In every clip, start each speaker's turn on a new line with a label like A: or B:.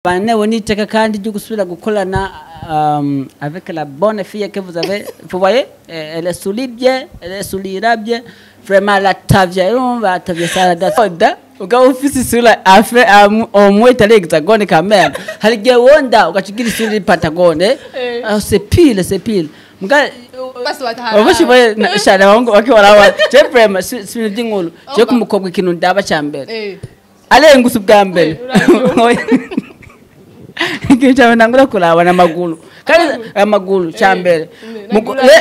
A: Banewe n'iteka kandi ryo gusubira gukorana avec la bonne fille que vous avez. Vous voyez, elle est sourit bien, elle sourira bien vraiment. La tavia, urumva atavia sara da ukaba ufise isura afe au moins itari hexagone quand même. Hari igihe wonda ugaca ugira isura iri pentagone. Ah, c'est pile, c'est pile. Muga
B: Basi watahara.
A: Abashiboye cyane abahungu bake barawa. Je vraiment si ibintu by'inkuru. Je ku mukobwa ikintu ndaba cya mbere arengutse ubwa mbere, ikintu cya mbere ntangura kuraba ni amaguru, kandi amaguru cya mbere.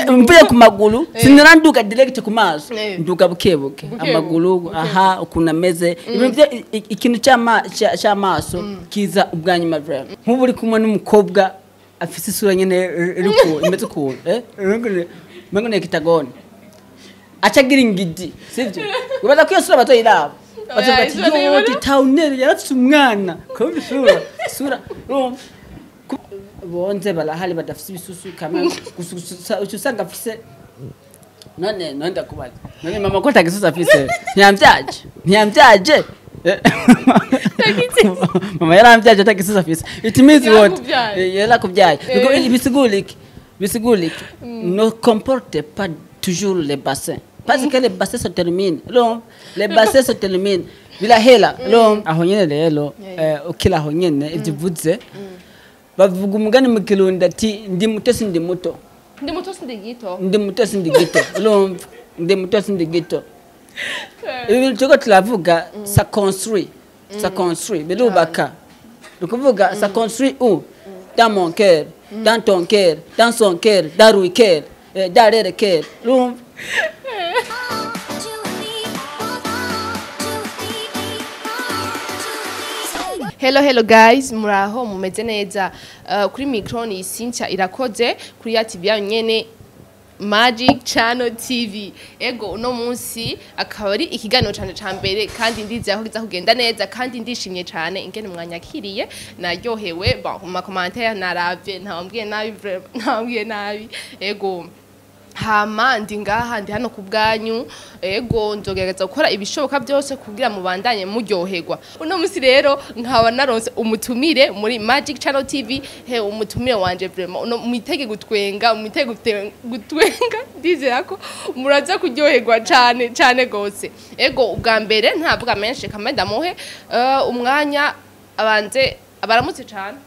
A: Mvuye ku maguru sinara nduga direct ku maso, nduga buke buke.
B: Buke.
A: Amaguru.
B: Buke.
A: Aha ukuntu ameze, ibintu ikintu cy'amaso kiza ubwa nyuma vraiment. Nk'ubu uri kumwe n'umukobwa afise isura nyene iri imeze ukuntu umengo ni hexagone, aca agira ingidi, sivyo? Ubaza ko iyo sura bazoyiraba, bazovuga ati
B: isura
A: yo
B: ntibona.
A: Tawuneri yarafise umwana kubera isura urumva. Bonze barahari badafise ibisusu kamwe gusa, gusa uca usanga afise. None ndakubaza, none mama ko atagisusu afise, ntiyamvyaje? Mama yaramvyaje atagisusu afise. It means what?
B: Yarakuvyaye.
A: Yarakuvyaye. Bisigura iki? Bisigura iki? Ne comporte pas toujours les bassins parce que les bassins se terminent. Urumva, les bassins se terminent, birahera. Urumva aho nyene rero, ukiri aho nyene ivyo uvuze, bavuga umugani mu Kirundi ati: "Ndi muto sindi muto."
B: Ndi muto sindi gito.
A: Ndi muto sindi gito. Urumva, ndi muto sindi gito. Ibi bintu turiko turavuga, ça construit, ça construit, birubaka. Ni ukuvuga ça construit où? Dans mon cœur, dans ton cœur, dans son cœur, dans lui cœur, dans leur cœur. Urumva.
C: One, two, three, one, two, three, one, two, three.
B: Hello, hello guys, muraho, mumeze neza? Kuri micro ni Cynthia Irakoze kuri ya TV yanyu nyene, Magic Channel TV. Ego, uno munsi akaba ari ikiganiro cane ca mbere, kandi ndizera ko kiza kugenda neza, kandi ndishimye cane ingene mwanyakiriye, naryohewe. Bon, mu ma commentaires naravye, ntawambwiye nabi vraiment, ntawambwiye nabi. Ego, hama ndi ngaha, ndi hano ku bwanyu. Ego, nzogerageza gukora ibishoboka byose kugira mubandanye muryoherwa. Uno musi rero nkaba naronse umutumire muri Magic Channel TV. He, umutumire wanje vraiment uno mwitege gutwenga, mwitege gutwenga. Ndizera ko muraza kuryoherwa cane cane gose. Ego, ubwa mbere ntavuga menshi, kamwe ndamuhe umwanya abanze abaramutse cane.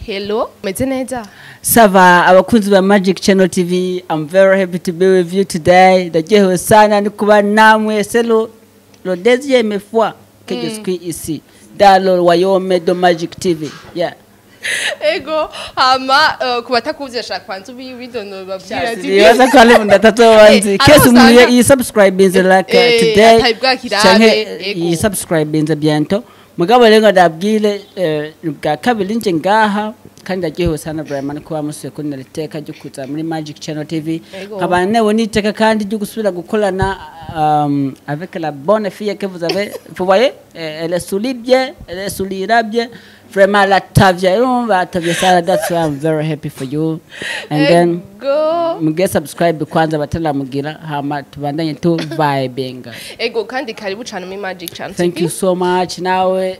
B: Hello, meze neza?
A: Ça va, abakunzi ba Magic Channel TV, I'm very happy to be with you today. Ndaryohewe sana ni kuba namwe. C'est le deuxième fois que je suis ici dans le royaume de Magic TV. Yeah.
B: Ego, hama ku batakuzi ashaka kwanza ubidono babwira ati
A: Nibaza ko ari umuntu atatobanzi.
B: Hariho
A: Kese umuntu
B: usanga
A: yi subscribinze like today.
B: Atari bwakirabe,
A: Canke
B: ego.
A: yi subscribinze bientôt. Mugabo rero ndabwire, bwa kabiri nje ngaha, kandi ndaryohewe sana vraiment kuba musuye kuntera iteka ryo kuza muri Magic Channel TV.
B: Ego.
A: Nkaba newe n'iteka kandi ryo gusubira gukorana avec la bonne fille que vous avez. Vous voyez, elle sourit bien, elle sourira bien vraiment. La tavia, urumva atavia sana. That's why I'm very happy for you. And then
B: Ego.
A: Muge subscribe kwanza bataramugira, hama tubandanye tu vibing.
B: Ego, kandi karibu cane muri Magic Channel
A: Thank
B: TV.
A: you so much. Nawe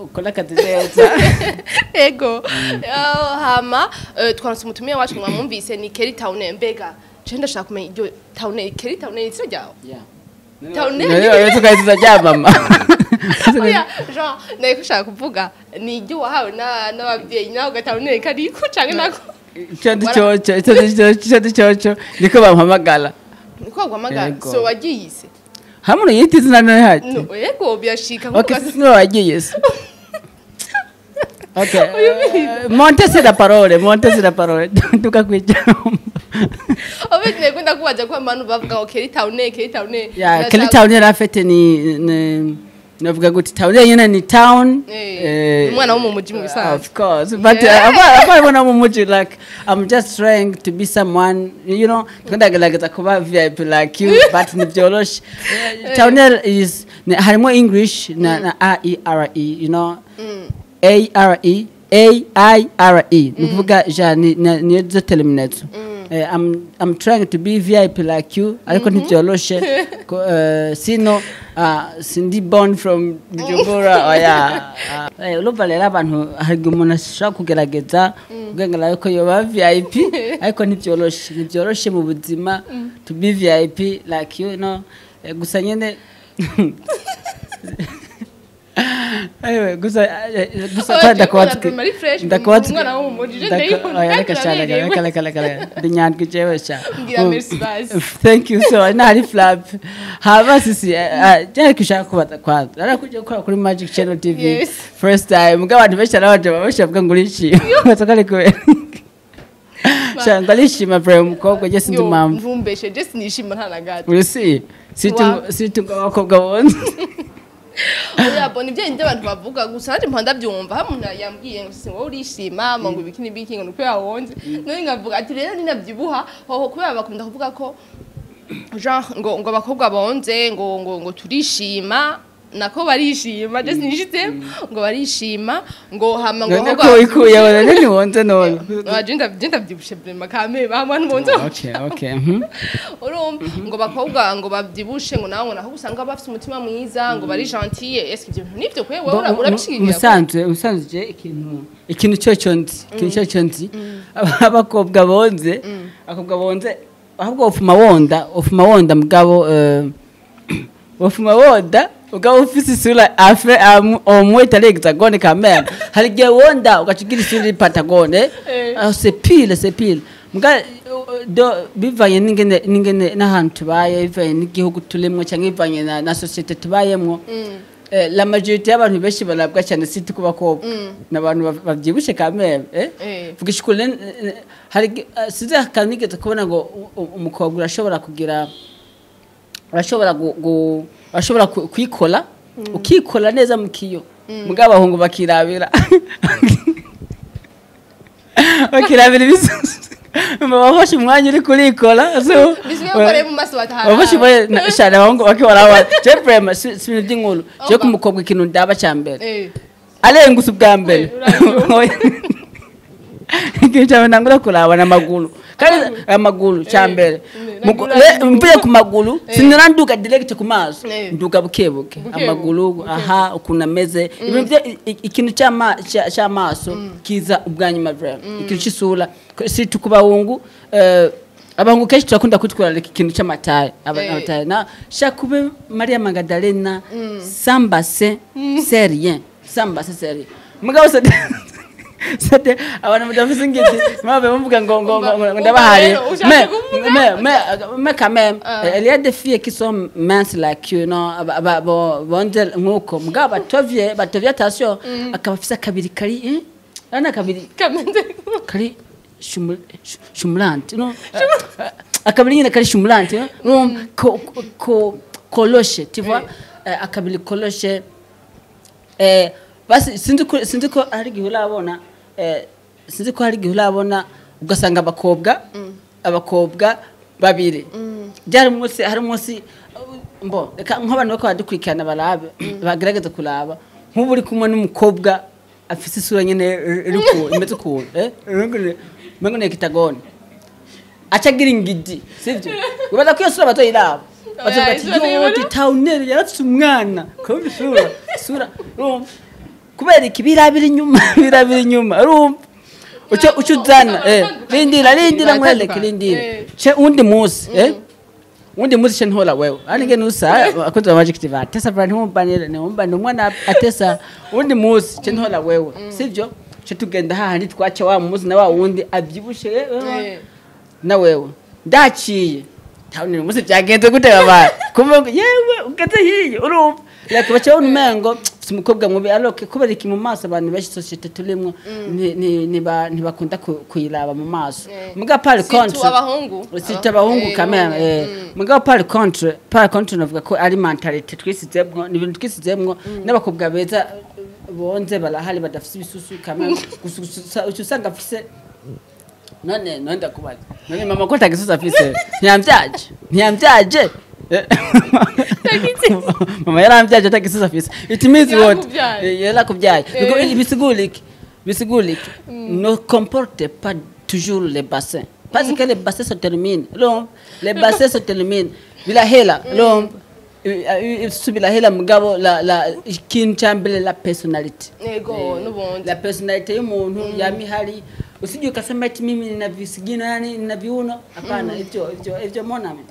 A: ukora akazi neza.
B: Ego. Hama twaronse umutumire wacu, mwamwumvise, ni Kelly Town. Mbega je ndashaka kumenya iryo Town, Kelly Town ni izina ryawe?
A: Yeah.
B: Town.
A: None tukaziza rya mama?
B: Oya, Jean, nariko nshaka kuvuga ni iryo wahawe n'ababyeyi, nawe ugataha kariko canke nako?
A: Icyo ndi cyoco, icyo ndi cyoco niko bampamagara.
B: Niko baguhamagara?
A: Yego.
B: So wagiyise?
A: Hamwe yita izina none hati.
B: No, yego, birashika.
A: Okay, sino wagiye se. Okay. Montese la parole, montese la parole. Tukakwijambo.
B: Obedi, nego ndakubaza ko abantu bavuga ngo Kelly Town, Kelly Town.
A: Yeah, Kelly Town yari afite ni navuga gute, town nyene ni town.
B: Umwana wo mu muji mu bisanzwe.
A: Of course, but abana mu muji, like I'm just trying to be someone, ndagerageza kuba VIP like you, but ntibyoroshe. Town is harimo English na A E R E, A R E A I R E, ni kuvuga ja ni zo terminator. I'm trying to be VIP like you, ariko ntibyoroshe. Sino Sindi born from Bujumbura, oya. Urumva rero abantu, hari igihe umuntu ashobora kugerageza kugira yuko yoba VIP, ariko ntibyoroshe, ntibyoroshe mu buzima to be VIP like you know. Gusa nyene Ewe, gusa
B: Oya,
A: kwa ndakubaza
B: ubona Bruma ari fresh,
A: ndakubaza
B: umwana wo mu muji, je ndayikunda,
A: oya,
B: kandi
A: reka sha, reka
B: uraberewe.
A: reka reka reka reka ndi nyandwi jewe sha.
B: Mbwira merci basi.
A: Thank you so much. Nari flap haba sisi cyari kushaka kubaza kwanza narakuja gukora kuri Magic Channel TV.
B: Yes.
A: First time mbwa abantu benshi arabaje benshi bavuga ngo urishima, bavuga ariko sha ngo arishima bro, umukobwa je sinzi
B: Yo,
A: impamvu.
B: mvumbeshe, je sinishima nta na gato.
A: Uri si
B: Wa.
A: si abakobwa bonze.
B: Oya, bo nibyo nibyo abantu bavuga gusa, nanjye mpanda ndabyumva. Hamwe umuntu yambwiye ngo si wowe urishima, ngo ibiki n'ibiki, ngo ni kubera wonze. None nkavuga ati rero ninabyibuha hoho, kubera bakunda kuvuga ko genre ngo abakobwa bonze ngo turishima, nako barishima, je sinishitse ngo barishima, ngo hama ngo
A: None
B: abakobwa
A: ko wikuye none ntiwonze none?
B: Ah, je ndabyibushe vraiment kame bamwe bonze.
A: Okay.
B: Urumva ngo bakobwa ngo babyibushe, ngo nawe ngo naho usanga bafite umutima mwiza, ngo bari gentille. Est-ce que ibyo bintu nivyo kwe wewe urabishigikiye?
A: Musanzwe je ikintu cyo nzi, ikintu cyo nzi, abakobwa bonze, abakobwa bonze ahubwo ufuma wonda mugabo ufuma wonda mugabo ufise isura afe au moins itari hexagone quand même. Hari igihe wonda ugaca ugira isura iri pentagone.
B: Eh.
A: C'est pile, c'est pile muga do bivanye n'ingene n'ahantu tubaye, bivanye n'igihugu turimwo cyangwa bivanye na société tubayemwo. La majorité y'abantu benshi barabwa cyane si ku bakobwa n'abantu bavyibushe quand même. Vuga ishukuri hari sinzi akantu nigeze kubona ngo umukobwa urashobora kugira, urashobora urashobora kwikora, ukikora neza mu kiyo, mugabo abahungu bakirabira ibisusu, bafashe umwanya uri kurikora, so
B: Bisigaye ko rero mu maso batahara.
A: Bafashe umwanya shana abahungu bakibara. Je vraiment si ibintu by'inkuru, je ku mukobwa ikintu ndaba cya mbere arengutse ubwa mbere. Ikintu cya mbere ntangura kuraba ni amaguru, kandi amaguru cya mbere. Mvuye ku maguru sinaranduka direct ku maso. Nduga buke buke.
B: Buke.
A: Amaguru.
B: Buke.
A: Aha ukuntu ameze, ibintu ikintu cy'amaso kiza ubwa nyuma vraiment. Ikintu cy'isura si ku bahungu, abahungu kenshi turakunda kwitwararika ikintu cy'amataye. Amataye na shaka ube Maria Magdalena, sambase c'est rien, sambase c'est rien. Mugabo sate abantu mudafise ingiti mabe bavuga ngo
B: Umva
A: ndabahari.
B: Rero, ushaka
A: Mais
B: kuvuga?
A: mais quand même il y a des filles qui sont minces like you know, bonze nkuko, mugabo batovye attention, akaba afise akabiri kari ana akabiri
B: Kameze.
A: Kari shumulante no akabiri nyine kari shumulante no ko koloshe, tu vois, akabiri koloshe. Basi sinzi ko hari igihe urabona, sinzi ko hari igihe urabona ugasanga abakobwa babiri byari umunsi, hari umunsi mbo reka nk'abantu bako badukurikirana barabe, bagerageza kuraba nk'ubu uri kumwe n'umukobwa afise isura nyine iri imeze ukuntu umengo ni hexagone, aca agira ingidi, sivyo? Ubaza ko iyo sura bazoyiraba, bazovuga ati
B: isura
A: yo
B: ntibona.
A: Tawuneri yarafise umwana kumva isura urumva kubera iki birabira inyuma, birabira inyuma, urumva uco uzana rindira nkwereke, rindira. Ce undi munsi ce ntora wewe ari nge nusa akoze wa Magic TV atesa brand ntumbanire ntumbanire umwana atesa. Undi munsi ce ntora wewe, sivyo? Ce tugenda hahandi twaca wa munsi na wa wundi abyibushe na wewe ndaciye tawuni umunsi byagenze gute baba kumva ngo yewe ugeze hiye, urumva like baca babona umengo si umukobwa mubi, alors que kubera iki mu maso abantu benshi société turimwo ntibakunda kuyiraba mu maso. Muga par
B: Surtout
A: contre
B: abahungu.
A: Surtout abahungu quand même. Mugabo par contre navuga ko ari mentalité twisizemwo, ni ibintu twisizemwo. N'abakobwa beza bonze barahari badafise ibisusu quand même, gusa uca usanga afise. None ndakubaza, none mama ko atagisusu afise, ntiyamvyaje? Mama yaramvyaje atagisusu afise, it means what?
B: Yarakuvyaye.
A: Yarakuvyaye. Bisigura iki? Bisigura iki? Ne comporte pas toujours les bassins parce que les bassins se terminent, urumva, les bassins se terminent, birahera, urumva. Ibisusu birahera, mugabo la ikintu cya mbere, la personnalité.
B: Yego, n'ubundi.
A: La personnalité y'umuntu yama ihari. Usije ukasema ati mimi nina visigino, yani nina viuno. Hapana, ivyo mon ami,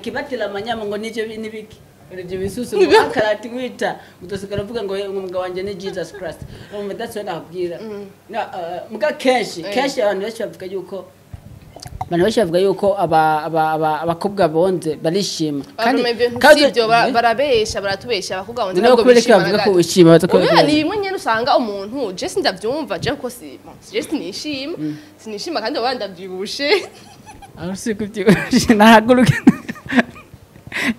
A: kibatila manyama ngo nivyo nibiki ivyo bisusu ngo akarati wita utosigara uvuga ngo umugabo wanje ni Jesus Christ. Umva, that's what nakubwira. Na muga kenshi abantu benshi bavuga yuko abakobwa bonze barishima.
B: Kandi ibintu sivyo, barabesha, baratubesha abakobwa bonze.
A: Ni nabo kubera ko bavuga ko wishima baza.
B: Oya, ni bimwe nyene usanga umuntu, je sindavyumva, je ko si bon, je sinishima kandi baba ndavyibushe.
A: Aho si kubyibushe,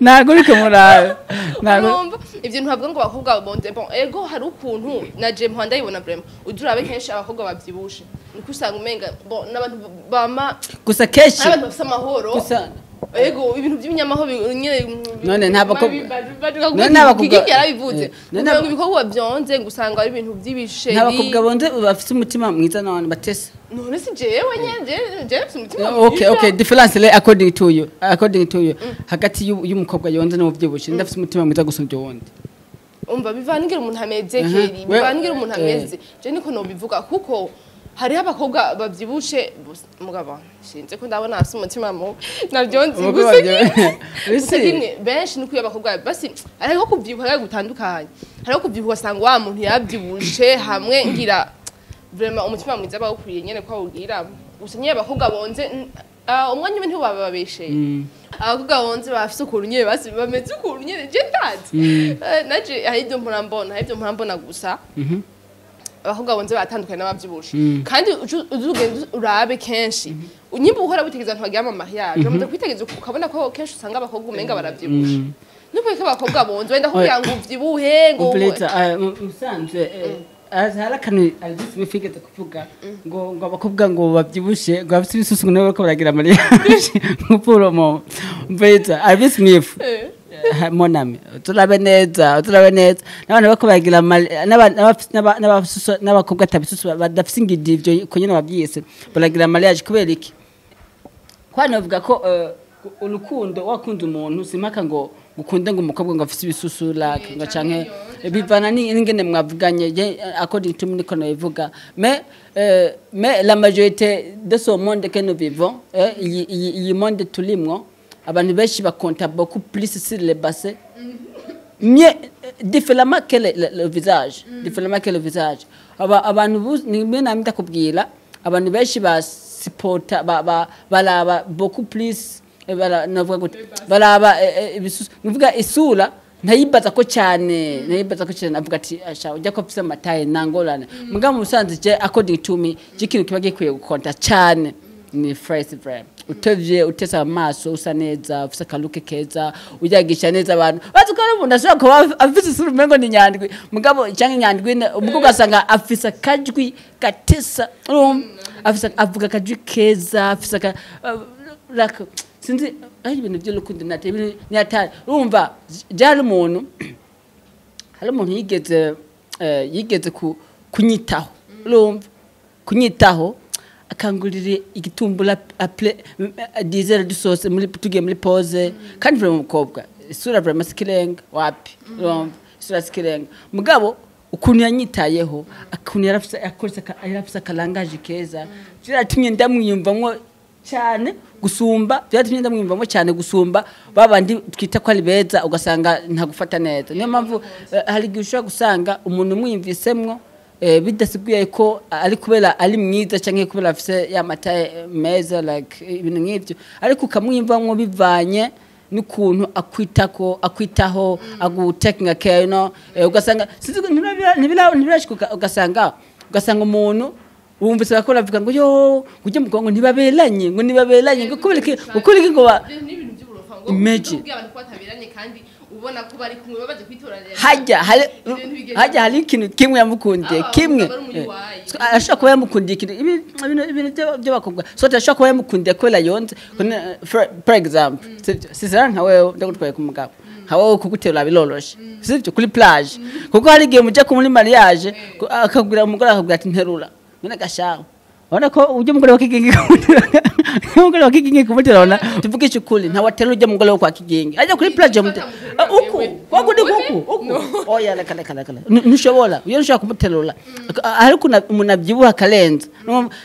A: nahaguruke murabe.
B: Urumva ivyo ntabwo ngo abakobwa bonze, bon, ego hari ukuntu na je mpanda ndayibona vraiment, ujya kenshi abakobwa bavyibushe niko usanga umenga bon n'abantu bama
A: Gusa kenshi
B: ari abantu bafise amahoro.
A: Gusa
B: Ego, ibintu by'ibinyamaho nyene.
A: None nta none nta bakobwa-
B: Kigingi yarabivuze.
A: None
B: ngo ibikorwa byonze ngo usanga ari ibintu by'ibisheri.
A: Nta bakobwa bonze bafite umutima mwiza n'abantu batesa.
B: None si jewe nyene, jewe mfise umutima
A: Okay.
B: mwiza.
A: Okay, difference le according to you hagati y'umukobwa yonze n'uvyibushe, ndafite umutima mwiza gusumbya uwundi.
B: Umva, bivana ingene umuntu ameze. Keri bivana ingene umuntu ameze, je niko nobivuga, kuko hariho abakobwa bavyibushe mugabo sinzi ko ndabona afise umutima mubi, navyo nzi.
A: Umukobwa
B: Gusa gusa kimwe benshi nuko iyo abakobwa basi hariho kuvyibuha gutandukanye, hariho kuvyibuha ugasanga wa muntu yavyibushe hamwe ngira vraiment umutima mwiza bawukwiye nyene ko awugira. Gusa nyene abakobwa bonze umwanya umwe ntiwabababesheye. Abakobwa bonze bafise ukuntu nyene basi bameze ukuntu nyene je ndazi. Naje hari ibyo mpora mbona, hari ibyo mpora mbona gusa. Abakobwa bonze batandukanye n'abavyibushe, kandi uzugenda urabe kenshi unyimba uhora witegereza abantu bagira ama mariage, uramaze kwitegereza ukabona ko kenshi usanga abakobwa umenga baravyibushe. Nuko ko abakobwa bonze wenda kugira ngo uvyibuhe ngo
A: Umpleta musanzwe hari akantu Alvis Smith yigeze kuvuga ngo abakobwa ngo bavyibushe ngo bafite ibisusu ngo nibo bariko baragira mariage nk'upuromo. Umpleta Alvis Smith. Mon ami, turabe neza, turabe neza n'abantu bariko baragira n'abakobwa atabisusu badafise ingidi, ivyo ko nyene bavyise baragira mariage kubera iki? Kwani bavuga ko urukundo wakunze umuntu simpaka ngo ukunde ngo umukobwa ngo afise ibisusu like ngo canke bivana n'ingene mwavuganye. Je, according to me niko nabivuga, mais la majorité de ce monde que nous vivons, iyi monde tulimwo, abantu benshi bakonta beaucoup plus sur les bassins mieux différemment que le visage, différemment que le visage. Aba abantu nimwe namwe ndakubwira, abantu benshi ba supporta ba baraba beaucoup plus, navuga gute, baraba ibisusu, nuvuga isura ntayibaza ko cyane, ntayibaza ko cyane. Avuga ati asha ujya ko afise ama taille nangorane. Mugabo musanze je, according to me, je ikintu kiba gikwiye gukonta cyane ni face frame. Utevye utesa amaso, usa neza, ufise akaluke keza, uyagisha neza abantu bazi ko ari umuntu ashobora kuba afise isura umengo ni nyandwi, mugabo canke nyandwi umugabo ugasanga afise akajwi gatesa, urumva afise avuga akajwi keza, afise aka like sinzi ari ibintu by'urukundo nate ibintu ni atari. Urumva byari umuntu, hari umuntu yigeze kunyitaho, urumva kunyitaho akangurira igitumbura après 10h dusohotse muri tugiye muri pause. Kandi vraiment umukobwa isura vraiment sikirenga wapi, urumva isura sikirenga, mugabo ukuntu yanyitayeho, ukuntu yarafise akoresha yarafise akalangaje keza, byaratumye ndamwiyumvamwo cyane gusumba, byaratumye ndamwiyumvamo cyane gusumba babandi twita ko ari beza ugasanga ntagufata neza. Niyo mpamvu hari igihe ushobora gusanga umuntu umwiyumvisemwo, bidasiguye ko ari kubera ari mwiza cyangwa kubera afise ya mata meza like ibintu nk'ibyo, ariko ukamwiyumvamwo bivanye n'ukuntu akwitako, akwitaho, agu taking care, ugasanga sinzi ko ntibirashika ugasanga umuntu wumvise bakora bavuga ngo yo ujye mu ngo ntibaberanye, ngo ntibaberanye, ngo kubera iki, ngo kubera iki ngo ba
B: N'ibintu by'uburofa ngo
A: Imagine.
B: kubwira abantu ko bataberanye kandi ubona ko bari kumwe babaje kwitoranya.
A: Hajya hari
B: Ibintu bigeze-
A: hajya hari ikintu kimwe yamukundiye.
B: Ah,
A: Kimwe.
B: umugabo ari umuyiwayi.
A: Ashobora kuba yamukundiye ikintu ibintu by'abakobwa, so ashobora kuba yamukundiye kubera yonze. For example, sivyo, sisera nka wewe ndagutwaye ku mugabo nka wowe kuguterura biroroshe, sivyo, kuri plage, kuko hari igihe mujya ku muri mariage akabwira umugore, akabwira ati nterura none gashaho. Urabona ko ujya umugore wa Kigingi umugore wa Kigingi kumuterana, tuvugishe ukuri, ntawatera ujya mugore wo kwa Kigingi ajya kuri plage uku kwakundi kuku uku. Oya, reka reka reka, ntushobora, iyo nshobora kumuterura ariko umuntu abyibuha akarenza.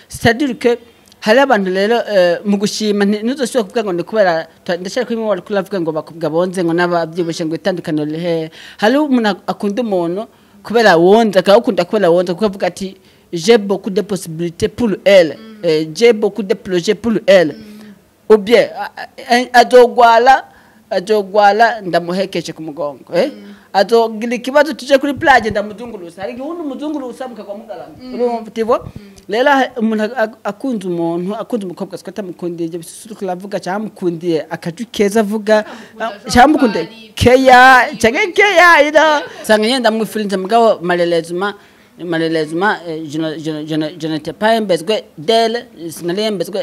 A: C'est-à-dire que hari abantu rero mu gushima ntuzosubira kuvuga ngo ni kubera ndashaka ko imwe wariko uravuga ngo bakobwa bonze ngo n'abavyibushe ngo itandukaniro riri hehe. Hari umuntu akunda umuntu kubera wonze, akawukunda kubera wonze, kuko avuga ati j'ai beaucoup de possibilités pour elle, j'ai beaucoup de projets pour elle, ou bien azogwala ndamuhekeshe ku mugongo, azogira ikibazo tuje kuri plage ndamuzungurusa. Hari igihe uwundi umuzungurusa mukagwa mugaramye, urumva, tu vois. Rero umuntu akunze umuntu, akunze umukobwa, siko atamukundiye ibyo bisusu turavuga, cyangwa amukundiye akajwi keza avuga, cyangwa amukundiye keya cyangwa keya ira sanga nyenda ndamwifurinze. Mugabo malheureusement, je n'étais pas un besoin d'elle, sinari un besoin,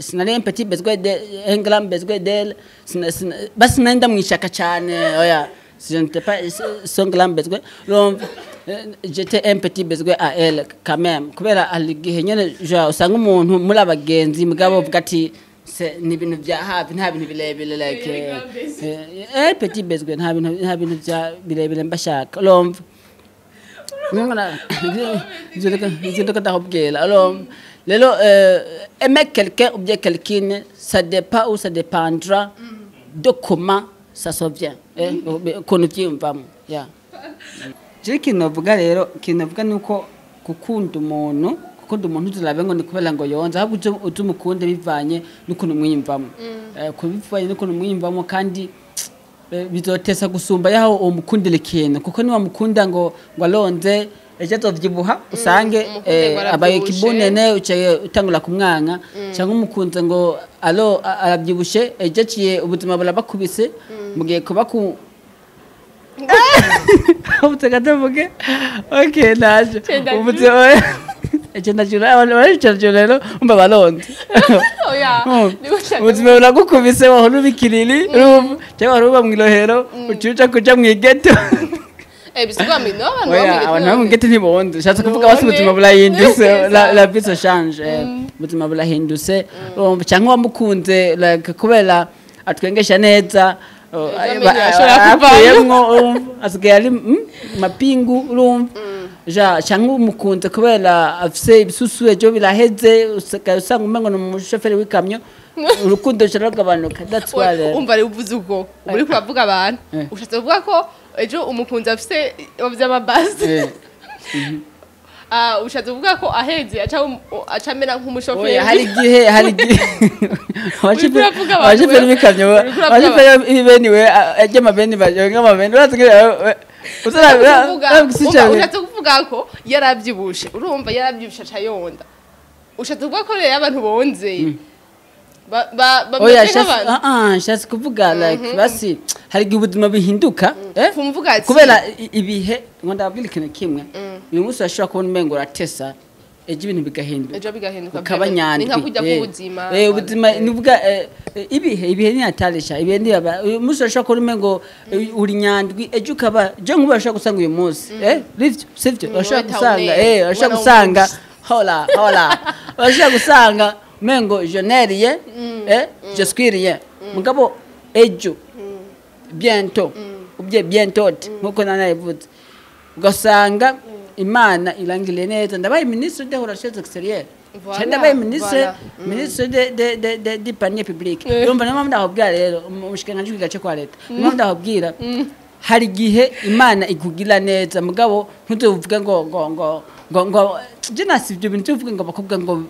A: sinari un petit besoin de un grand besoin d'elle. Basi nari ndamwishaka cyane, oya, je n'étais pas son grand besoin. Donc j'étais un petit besoin à elle quand même, kubera hari igihe nyene usanga umuntu muri abagenzi, mugabo uvuga ati ni ibintu bya hafi, nta bintu birebire, like petit besoin, nta bintu bya birebire mbashaka, urumva. Ivyo ndakubwira. Alors rero, aimer quelqu'un ou bien quelqu'une, ça dépend ou ça dépendra de comment ça se vient, ukuntu uvyiyumvamo. Yeah, je ikintu novuga rero, ikintu novuga ni uko gukunda umuntu turabe ngo ni kubera ngo yonze, ahubwo uze umukunde bivanye n'ukuntu mwiyumvamo. Bivanye n'ukuntu mwiyumvamo, kandi bizotesa gusumba yaho umukundira ikintu, kuko niba mukunda ngo aronze, ejo azovyibuha usange
B: umukunde ngo
A: abaye
B: aravyibushe.
A: Kibunene uciye utangura kumwanka, cyangwa umukunze ngo alo aravyibushe, ejo aciye ubuzima burabakubise, mugiye kuba ku ubutse tuvuge okay naje ubutse icenda jura abantu baricara rero umva baronze.
B: Oya, niba ushaka.
A: Ubuzima buragukubise, wahora uba ikiriri, urumva, cyangwa wahora uba mw'irohero, uciye uja kuja mw'igeto.
B: Bisigura ngo no abantu
A: Oya, abantu bo mw'igeto ntibonze, ushatse kuvuga basi ubuzima burahindutse, la vie se change, ubuzima burahindutse, urumva, cyangwa wamukunze like kubera atwengesha neza, oh,
B: Ejo amenyo ashobora kuvamo.
A: Avuyemwo, urumva, asigaye ari mapingu, urumva, ja cyangwa umukunze kubera afise ibisusu, ejo biraheze, usigaye usanga umengo ni umushoferi w'ikamyo, urukundo rushobora rugabanuka. That's why rero.
B: Umva rero, uvuze ubwo uba uriko uravuga abantu, ushatse kuvuga ko ejo umukunzi afise vy'amabasi, ushatse kuvuga ko aheze aca amera nk'umushoferi.
A: Oya, hari igihe
B: Uriko uravuga abantu,
A: abashoferi
B: wewe.
A: b'ikamyo,
B: Uriko uravuga.
A: Abashoferi b'ibeni, we ajya amabeni, bajonga amabeni, urazi
B: Umva, ushatse kuvuga ko yaravyibushe, urumva, yaravyibushe aca yonda. Ushatse kuvuga ko rero abantu bonze
A: Oya,
B: bameze nk'abantu.
A: Nshatse kuvuga like basi hari igihe ubuzima buhinduka,
B: Kumvuga ati
A: kubera ibihe. Ngo ndababwira ikintu kimwe: uyu munsi urashobora kubona umengo uratesa, ejo ibintu bigahinduka,
B: ejo bigahinduka,
A: ukaba
B: ni
A: nyandwi.
B: nka kujya k'ubuzima.
A: Ubuzima nuvuga ibihe ni hatarisha, ibihe ni uyu munsi urashobora kubona umengo uri nyandwi, ejo ukaba je nk'ubu urashobora gusanga uyu munsi, rivyo sivyo, urashobora
B: Wowe
A: gusanga
B: tawune,
A: urashobora
B: ubona
A: gusanga
B: wumvise.
A: Hola hola, urashobora gusanga umengo je n'ai rien, je suis rien, mugabo ejo bientôt ubye bientôt, nkuko nanabivuze, ugasanga Imana irangiriye neza, ndabaye ministre des relations extérieures.
B: Voilà,
A: ndabaye ministre
B: voilà.
A: Ministre de du panier public, urumva. Niyo mpamvu ndakubwira rero, umushikiranganji w'igace kwa leta, niyo mpamvu ndakubwira hari igihe Imana ikugira neza, mugabo ntuzovuge ngo je nasi ibyo bintu tuvuge ngo abakobwa ngo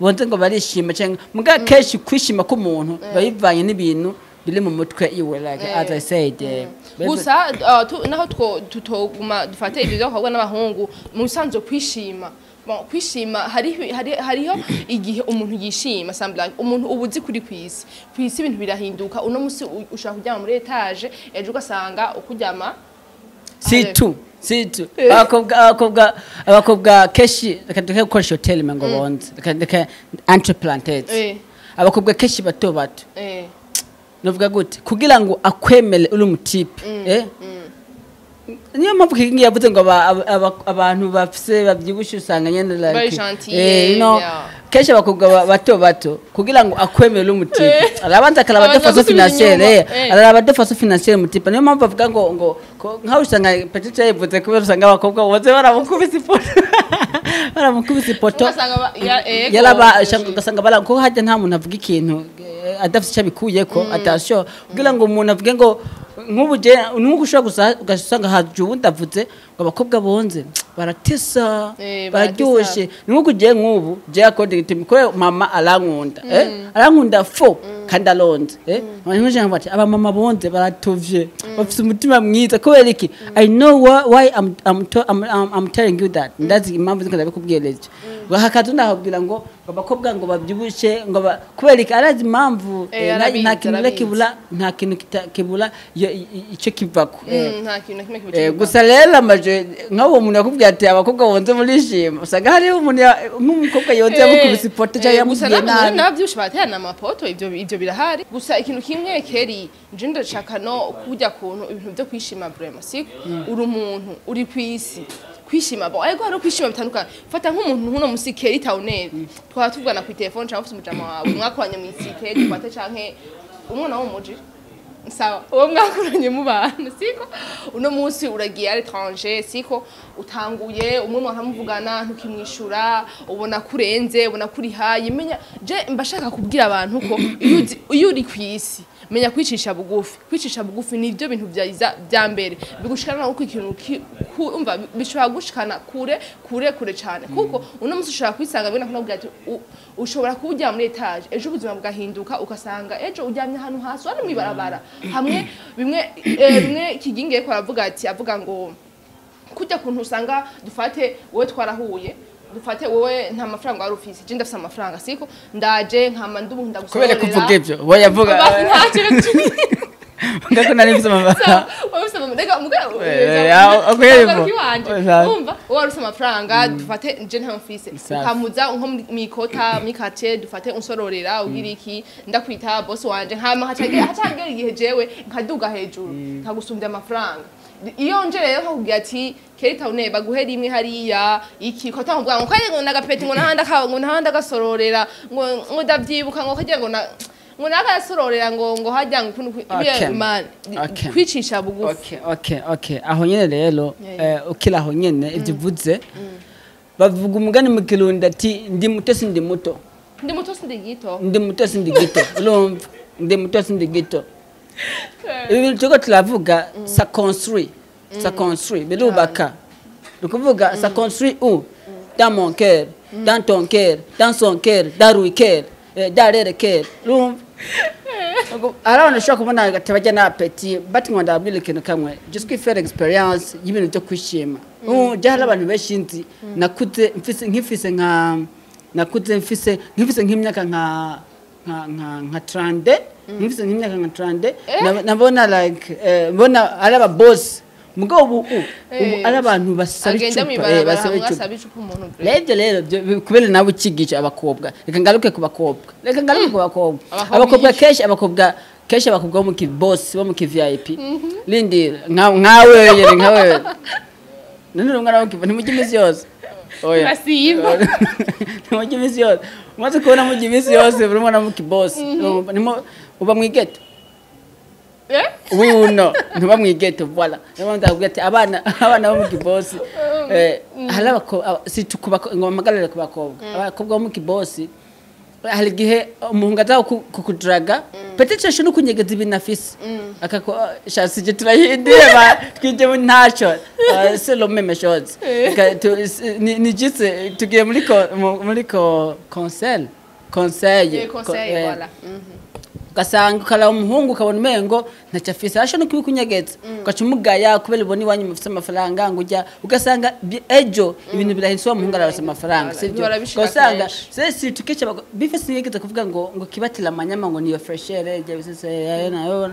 A: bonze ngo barishima, cyangwa mugabo kenshi kwishima k'umuntu biba bivanye n'ibintu biri mu mutwe iwe, like as I said,
B: Gusa naho tutoguma dufate ibyo by'abakobwa n'abahungu, mu bisanzwe kwishima, bon, kwishima hariho igihe umuntu yishima sambla umuntu uba uzi kuri kwisi ibintu birahinduka. Uno musi ushaka kuryama muri étage, ejo ugasanga ukuryama.
A: Si tu abakobwa kenshi, reka ndeke gukoresha hotel ngo bonze, reka ndeke entre parenthèses, abakobwa kenshi bato bato, novuga gute, kugira ngo akwemere uri umutipe, Niyo mpamvu Kigingi yavuze ngo abantu bafise bavyibushe usanga nyene like
B: Bari gentil,
A: no kenshi abakobwa bato bato, kugira ngo akwemere umu type, arabanza akaraba de
B: Abanza
A: façon
B: gusubira
A: financière.
B: inyuma,
A: Araraba de façon financière umu type. Niyo mpamvu bavuga ngo nkaho usanga peut-être yayivuze kubera usanga abakobwa bose baramukubise ipoto, baramukubise ipoto.
B: Ugasanga ego,
A: Yaraba ugasanga bara ko hajya nta muntu avuga ikintu adafite icyo abikuyeko. Attention, kugira ngo umuntu avuge ngo nk'ubu je nuko ushobora gusa ugasanga haje uwundi avuze ngo abakobwa bonze baratesa, bararyoshe. Ni nkuko je nk'ubu je according to me, kubera mama arankunda, arankunda fo kandi aronze, abantu benshi bati abamama bonze baratovye, bafite umutima mwiza. Kubera iki? I know why I'm telling you that. Ndazi impamvu ziko ndabikubwireje. Hakaza undi akakubwira ngo abakobwa ngo babyibushe ngo kubera iki? Arazi impamvu.
B: Arabizi,
A: Nta kintu rero
B: arabizi.
A: kibura, nta kintu kibura icyo kivako.
B: Nta kintu na kimwe kibuca.
A: Gusa rero amaje nk'uwo muntu yakubwiye ati abakobwa bonze murishima, usanga hariho umuntu nk'umukobwa yonze yamukubise ipoto cyangwa
B: Gusa
A: yamubwiye nabi.
B: N'abavyibushe baterana amapoto, ivyo birahari. Gusa ikintu kimwe keri nje ndashaka no kujya kuntu ibintu byo kwishima, vraiment siko uri umuntu uri kwisi kwishima bon, ariko hari kwishima bitandukanye. Fata nk'umuntu nkuno musi Keri Towner, twaba tuvugana ku telefone cyangwa ufite umujama wawe mwakoranye mu isite, dufate canke umwana wo mu muji, sawa, uwo mwakoranye mu bantu, siko uno munsi uragiye à l'étranger, siko utanguye umwe muramuvugana ntukimwishura, ubona kurenze, ubona kuri hayi. Menya je mbashaka kubwira abantu ko iyo uri kwisi, menya kwicisha bugufi. Kwicisha bugufi nivyo bintu vyiza vya mbere bigushikana uko ikintu umva bishobora gushikana kure kure kure cyane, kuko uno munsi ushobora kwisanga bina kunabwira ati ushobora kuba uryama muri étage, ejo ubuzima bwahinduka, ugasanga ejo uryamye ahantu hasi wari mw'ibarabara hamwe. Bimwe Kigingi ko aravuga ati avuga ngo kujya kuntu usanga dufate wowe twarahuye, dufate wowe nta mafaranga wari ufise, je ndafise amafaranga, siko ndaje nkama ndubu
A: Kubera
B: ndagusorera.
A: Kuvuga ibyo we yavuga
B: Basi ntacyo.
A: Ngako nari mfise amafaranga.
B: Wowe ufise reka
A: Okay,
B: mugaruka
A: bo.
B: iwanje. Umva, wowe wari ufise amafaranga, dufate nje ntayo mfise,
A: Safi.
B: ukamuza nko mwikota mwikate, dufate unsororera ugira iki, ndakwita boss wanje, nkama hacagera igihe jewe nkaduga hejuru nkagusumbya amafaranga. Iyo nje rero nkakubwira ati Keri Tawune baguhe rimwe hariya iki ko tamuvuga ngo kaye ngo nagapeti ngo nahanda ka ngo nahanda gasororera ngo ndavyibuka ngo kagira ngo na ngo nagasororera ngo hajya ngo ukuntu man kwicisha bugufi.
A: Okay, aho nyene rero ukiri aho nyene ibyo uvuze, bavuga umugani mu Kirundi ati ndi muto sindi muto.
B: Ndi muto sindi gito.
A: Ndi muto sindi gito. Urumva, ndi muto sindi gito. Ibi bintu turiko turavuga, ça construit, ça construit, birubaka. Ni ukuvuga ça construit où? Dans mon cœur, dans ton cœur, dans son cœur, dans lui cœur, dans leur cœur. Urumva, hari abantu ushobora kubona ati bajya na appétit, but ngo ndababwira ikintu kamwe, just faire experience y'ibintu byo kwishima. Ubu jya hari abantu benshi nzi nakuze mfise nkifise nka nakuze mfise nkifise nk'imyaka nka 30, nkifise nk'imyaka nka 30, nabona like mbona ari aba boss, mugabo ubu ari abantu basaba
B: Agenda
A: icupa,
B: mw'ibarabara
A: basaba
B: hamwe
A: icupa.
B: asaba icupa umuntu.
A: Rero kubera nawe ukigisha abakobwa, reka ngaruke ku bakobwa, reka ngaruke ku bakobwa.
B: Abakobwa
A: Abakobwa
B: bigisha.
A: kenshi, abakobwa kenshi, abakobwa bo mu kibosi, bo mu kiVIP, lindira nkawe nyene, nkawe none uri umwana wo ntimujya iminsi yose? Oya.
B: Turasiba.
A: Ntimujya iminsi yose. Umaze kubona mujya iminsi yose, buri mwana mu kibosi nimo uba mu igeto.
B: Eh?
A: Uno ntuba mu igeto, voilà. Niyo mpamvu ndakubwira ati abana bo mu kibosi, hari si ngo mpagarare ku bakobwa, abakobwa bo mu kibosi, hari igihe umuhungu aza kukudaraga, peut-être ashobora no kunyegeza ibintu afise akako shasi je turahindiye ba twije mu ntaco. C'est le même chose. Ni juste tugiye muri conseil.
B: Conseil, voilà.
A: Ugasanga ukaraba umuhungu ukabona umengo ntacyo afise, arashobora no kubikunyegeza, ugaca umugaya kubera ubona iwanyu mufise amafaranga ngo ujya, ugasanga ejo ibintu birahindutse, wa muhungu ararose amafaranga.
B: Voilà,
A: sibyo?
B: ntibara
A: Ugasanga
B: kenshi.
A: c'est surtout kenshi bifise yigeze kuvuga ngo kibatira amanyama ngo niyo fraîcheur ibyo bisese nayo.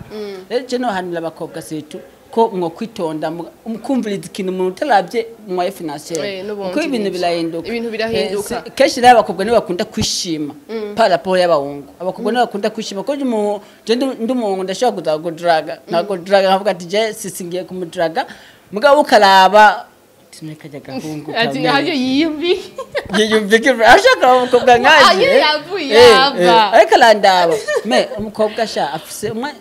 A: Rero je nohanura abakobwa surtout ko mwo kwitonda mukumviriza ikintu umuntu utaravye moyen financier,
B: N'ubundi
A: kuko ibintu
B: nivyo.
A: birahinduka.
B: Ibintu birahinduka.
A: Kenshi rero abakobwa nibo bakunda kwishima par rapport y'abahungu. Abakobwa nibo bakunda kwishima kuko je ndi umuhungu ndashobora kuza kudaraga, ntabwo daraga nkavuga ati je sisi ngiye kumudaraga. Mugabo ukaraba timeka gahungu.
B: Ati ntabyo yiyumvi.
A: Yiyumvike ashaka umukobwa
B: Ah,
A: nkaje.
B: nyine yavuye yava.
A: Ariko arandaba me umukobwa sha afise umwe,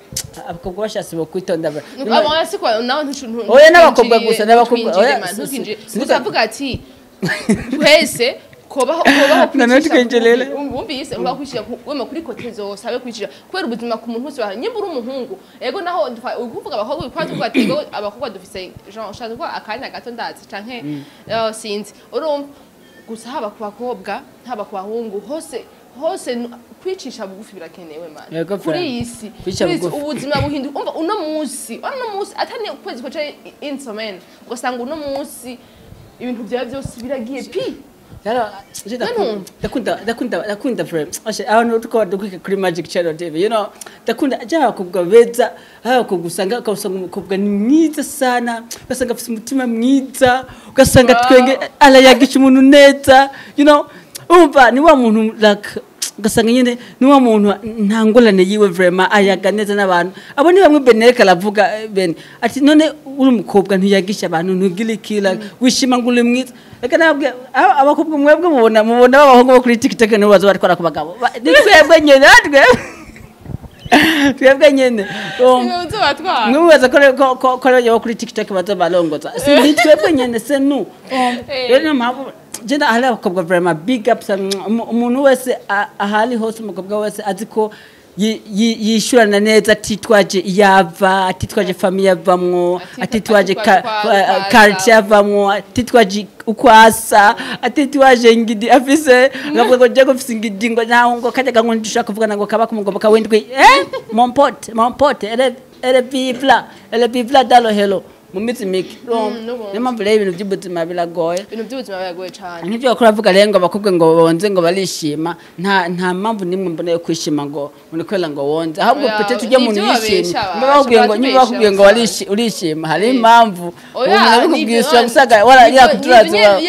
A: abakobwa bashatse bo kwitonda.
B: Nuko abo si ko nawe ntucu.
A: Oya, n'abakobwa gusa, n'abakobwa, oya,
B: oya, gusa avuga ati twese kobaho kobaho.
A: None twinjirire.
B: Wumvise uba kwishyira wema kuri côté zose, abe kwishyira kubera ubuzima ku muntu wese nyimba uri umuhungu, ego naho ukuvuga abakobwa kwa tuvuga ati ego abakobwa dufise genre ushaka ko akanya gato ndazi canke sinzi, urumva gusa haba ku bakobwa haba ku bahungu hose hose kwicisha bugufi birakenewe, man.
A: Yego,
B: kuri
A: friend.
B: iyi si
A: Kwicisha
B: kuri iyi si,
A: bugufi.
B: Ubuzima buhinduka, umva uno munsi atani ukwezi ko canke une semaine, ugasanga uno munsi ibintu byawe byose biragiye pi.
A: Rero je ndakunda vraiment. Ashe abantu tuko dukwika kuri Magic Channel TV. Ndakunda je abakobwa beza, abakobwa usanga ukasanga umukobwa ni mwiza sana, ugasanga afite umutima mwiza, ugasanga twenge arayagisha umuntu neza. Umva ni wa muntu like ugasanga nyine ni wa muntu nta ngorane yiwe, vraiment ayaga neza n'abantu. Abo ni bamwe Beneleka aravuga Ben ati none uri umukobwa ntiyagisha abantu, ntugira iki, like, wishima ngo uri mwiza. Reka nabwe abakobwa mwebwe mubona b'abahungu bo kuri TikTok nibo baza batwara ku bagabo. Ni twebwe nyene, twebwe nyene.
B: Uzobatwara.
A: Mwe mubaza ko rero bo kuri TikTok baza barongoza, si ni twebwe nyene, c'est nous. Rero niyo mpamvu je hari abakobwa vraiment big up umuntu wese ahari hose, umukobwa wese azi ko yishurana neza atitwaje iyava, atitwaje famille avamwo, atitwaje quartier avamwo, atitwaje uko asa, atitwaje ngidi afise, ngavuga ngo je ko mfise ngidi ngo naho ngo kajya ngo ndushaka kuvugana ngo kaba kumugomba kawindwi, mon pote, mon pote, elle vive là, elle vive là dans le hello mu minsi mike.
B: N'ubundi.
A: Niyo mpamvu rero ibintu by'ubuzima biragoye.
B: Ibintu by'ubuzima biragoye cyane.
A: Nk'ibyo bakora bavuga rero ngo abakobwa ngo bonze ngo barishima, nta mpamvu n'imwe mbona yo kwishima ngo ngo kubera ngo wonze, ahubwo
B: Oya,
A: peut-être ujya muntu
B: nibyo
A: yishimye
B: babesha
A: niba bakubwiye ngo
B: bashobora
A: niba bakubwiye ngo
B: kutubesha.
A: Urishima hari impamvu.
B: Oya,
A: umuntu abikubwiye
B: nibyo,
A: usanga usanga wara yakuturaza.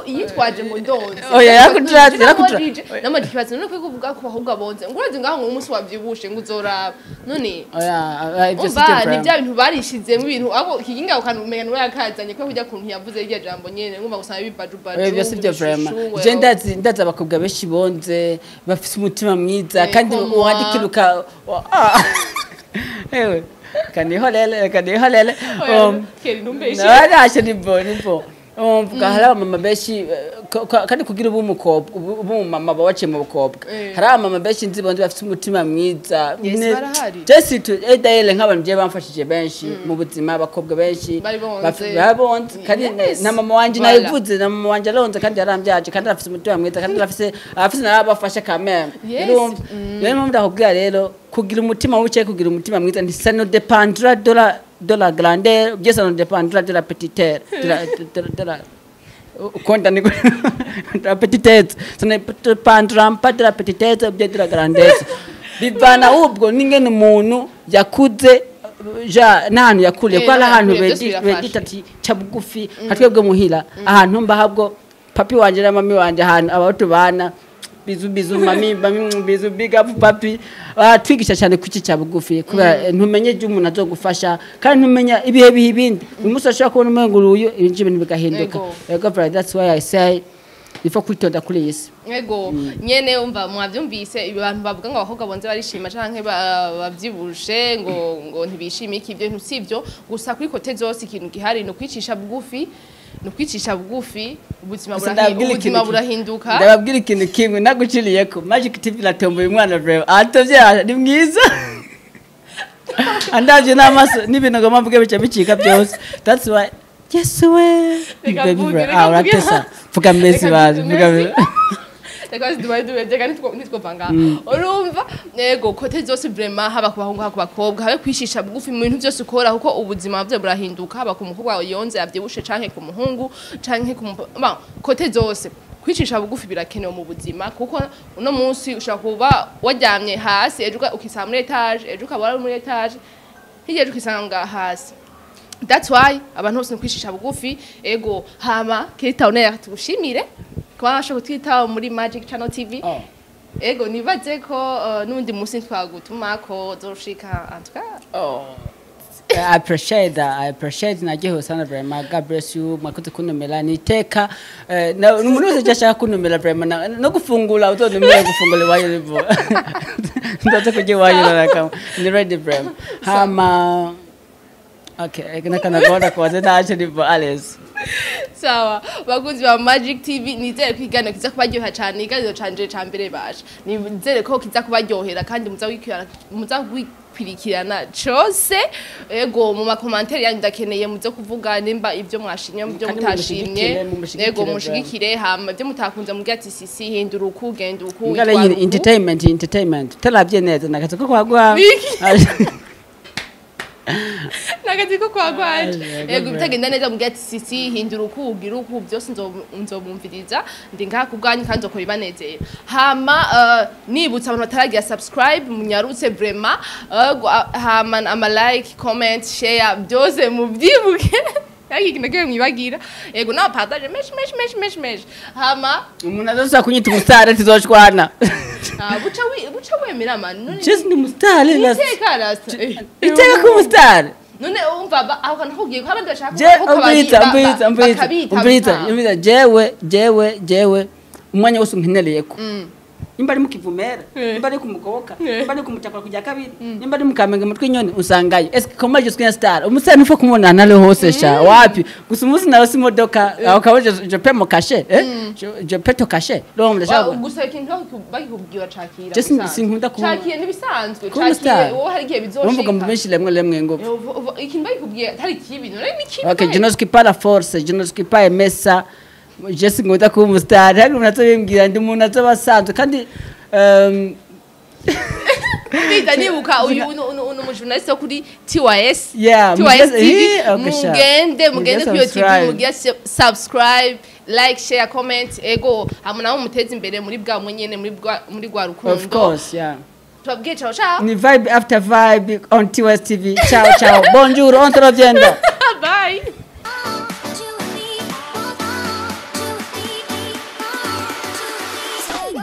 B: Yitwaje ngo ndonze.
A: Oya, yakuturaza, yakuturaza.
B: Nama ikibazo none ko kuvuga ko abakobwa bonze ngo urazi ngaho ngo umunsi wavyibushe ngo uzoraba none.
A: Oya, ibyo si
B: Umva
A: byo.
B: ni bya bintu barishizemo ibintu abo kiginga ukanumenya niwe yakazanye ko kujya kuntu yavuze iryo jambo nyene ngumva gusanga bibajubaju.
A: Oya, ibyo si byo vraiment. Je ndazi abakobwa benshi bonze bafise umutima mwiza kandi
B: comme
A: wandikira uka ah. Ewe kanihorere kanihorere.
B: Keri ntumbeshe.
A: Narashe ni bo umvuga hari abamama benshi kandi kugira ubu umukobwa ubu umumama baba waciye mu bukobwa. Hari abamama benshi nzi bonze bafite umutima mwiza.
B: Yes, barahari.
A: Just to d'ailleurs nk'abantu je bamfashije benshi mu buzima, abakobwa benshi
B: Bari bonze.
A: Bari bonze kandi na mama wanje nayivuze, na mama wanje aronze kandi yarambyaje kandi arafise umutima mwiza kandi arafise n'abafasha quand même. Urumva rero mpamvu ndakubwira rero kugira umutima wuce, kugira umutima mwiza nti ça ne dépendra de la grandeur, bien ça ne dépendra de la petitesse de la konta ni de la petitesse, ça ne dépendra pas de la petitesse ou bien de la grandeur, bivana ubwo n'ingene umuntu yakuze ja n'ahantu yakuriye, ko hari
B: n'ahantu
A: ahantu
B: yakuriye, byose birafasha.
A: bedita ati ca bugufi. Nka twebwe muhira ahantu mba habwo papi wanje na mami wanje, ahantu abo tubana, bisous bisous mami, mami bisous, big up papi, batwigisha cyane kuki cya bugufi kubera ntumenye ibyo umuntu azogufasha kandi ntumenya ibihe bihe ibindi. Uyu munsi ashobora kubona umengo uyu ibintu ibintu bigahinduka.
B: Yego.
A: Yego, brother, that's why I say il faut kwitonda kuri iyi si.
B: Ego nyene, umva mwavyumvise abantu bavuga ngo abakobwa bonze barishima canke bavyibushe ngo ntibishime iki, ibyo bintu sivyo. Gusa kuri côté zose ikintu gihari ni ukwicisha bugufi, ni ukwicisha bugufi. Ubuzima
A: Gusa ndababwira
B: ubuzima
A: ikintu
B: burahinduka.
A: Ndababwira ikintu kimwe naguciriyeko, Magic TV iratomboye umwana vraiment atovye ni mwiza, andavye n'amaso n'ibintu ngomba mvuge bica bicika byose. That's why Yesu we.
B: Reka
A: Baby
B: mvuge,
A: bro,
B: reka
A: ah,
B: mvuge.
A: uratesa, vuga merci
B: Reka
A: bazi
B: mvuge,
A: vuga
B: merci. Reka dubaye dubaye nitwova ngaha, urumva yego côté zose vraiment, haba ku bahungu haba ku bakobwa, habe kwishisha bugufi mu bintu byose ukora kuko ubuzima byo burahinduka, haba ku mukobwa yonze avyibushe canke ku muhungu canke ku ba côté zose kwicisha bugufi birakenewe mu buzima, kuko uno munsi ushobora kuba waryamye hasi, ejo ukisanga muri étage, ejo ukaba wari muri étage, hirya ejo ukisanga hasi. That's why abantu bose kwicisha bugufi. Ego hama Kirita Oner, tugushimire kuba wabasha kutwitaho muri Magic Channel TV.
A: Oh.
B: Ego nibaze ko n'undi munsi twagutuma ko zoshika en tout cas.
A: Oh. I appreciate that. I appreciate nagihewe sana vraiment. God bless you. Mwakoze kuntumira ni iteka. Umuntu wese ashaka kuntumira vraiment no gufungura uzontumira gufungura iwanyu nivo. Ndaza kujya iwanyu naraka. Ni ready vraiment. Hama okay, nakana kubaza ntacyo nivo alles.
B: Sawa, bakunzi ba Magic TV, nizere ko ikiganiro kiza kubaryohera cyane. Ikiganiro canje ca mbere basha, nizere ko kiza kubaryohera kandi muza gukwirikirana cose. Ego, mu ma commentaires yanyu ndakeneye muze kuvuga nimba ibyo mwashimye, ibyo
A: Kandi
B: mutashimye.
A: mumushigikire, mumushigikire.
B: Ego, mushigikire. Hama ibyo mutakunze mugira ati: "Sisi, hindura uku, genda uku,
A: Ngale
B: witwara
A: nyine
B: uku."
A: Entertainment taravye neza nakazi ko kwagwa.
B: Biki? Nakazi ko kwagwaje.
A: Yego,
B: Ego, bitagenda neza mugira ati: "Sisi, hindura uku, ugira uku." Byose nzobumviriza, ndi ngaha ku bwanyu kandi nzokora ibanezera. Hama nibutsa abantu bataragira subscribe, munyarutse vraiment. Hama ama like, comment, share, byose mubyibuke. Yaki kintu mwibagira. Ego, nawe partage menshi menshi menshi menshi menshi. Hama
A: Umuntu azosa kunyita umusitari tuzoshwana.
B: Ah, buca wemera man none.
A: Just ni umusitari.
B: Iteka rasta.
A: Iteka ko umusitari.
B: None umva aho kantu kugiye ko abandi bashaka
A: Je
B: ko
A: umviriza, umviriza, umviriza,
B: bakabita
A: umviriza, umviriza. Jewe umwanya wose unkenereyeko, nimba ari mu Kivumera, nimba ari ku Mugoboka, nimba ari ku Mutakura kujya kabiri, nimba ari mu Kamenge mutwe inyoni, usangayo. Est-ce que comment je suis un star? Umusitari nufo kumubona nari hose sha wapi. Gusa umunsi nawe si imodoka aho kaba je peux me cacher, eh, je peux te cacher donc ndashaka.
B: Gusa ikintu bakikubwira cakira.
A: Je sinkunda
B: Cakira n'ibisanzwe.
A: Kuba umustar.
B: Cakira wowe, hari igihe
A: Urumva ngo
B: bizoshika.
A: mubeshire rimwe rimwe ngo
B: Ikintu bakikubwiye atari kibi, none ni kibi.
A: Ok, je ne suis pas la force, je ne suis pas aimer ça. Je sinkunda kuba umusitari. Hari umuntu azobimbwira, ndi umuntu azoba asanzwe kandi
B: Biza nibuka uyu uno mu journaliste wo kuri TYS.
A: Yeah,
B: TYS TV.
A: Okay, sha.
B: Mugende
A: Mugende
B: kuri iyo TV.
A: Subscribe.
B: Mugire subscribe, like, share, comment. Ego, hamwe nawe muteze imbere muri bwa mwenyene muri bwa rukundo.
A: Of course, yeah.
B: Tubabwiye ciao ciao.
A: Ni vibe after vibe on TYS TV. Ciao ciao. Bonjour, on te reviendra.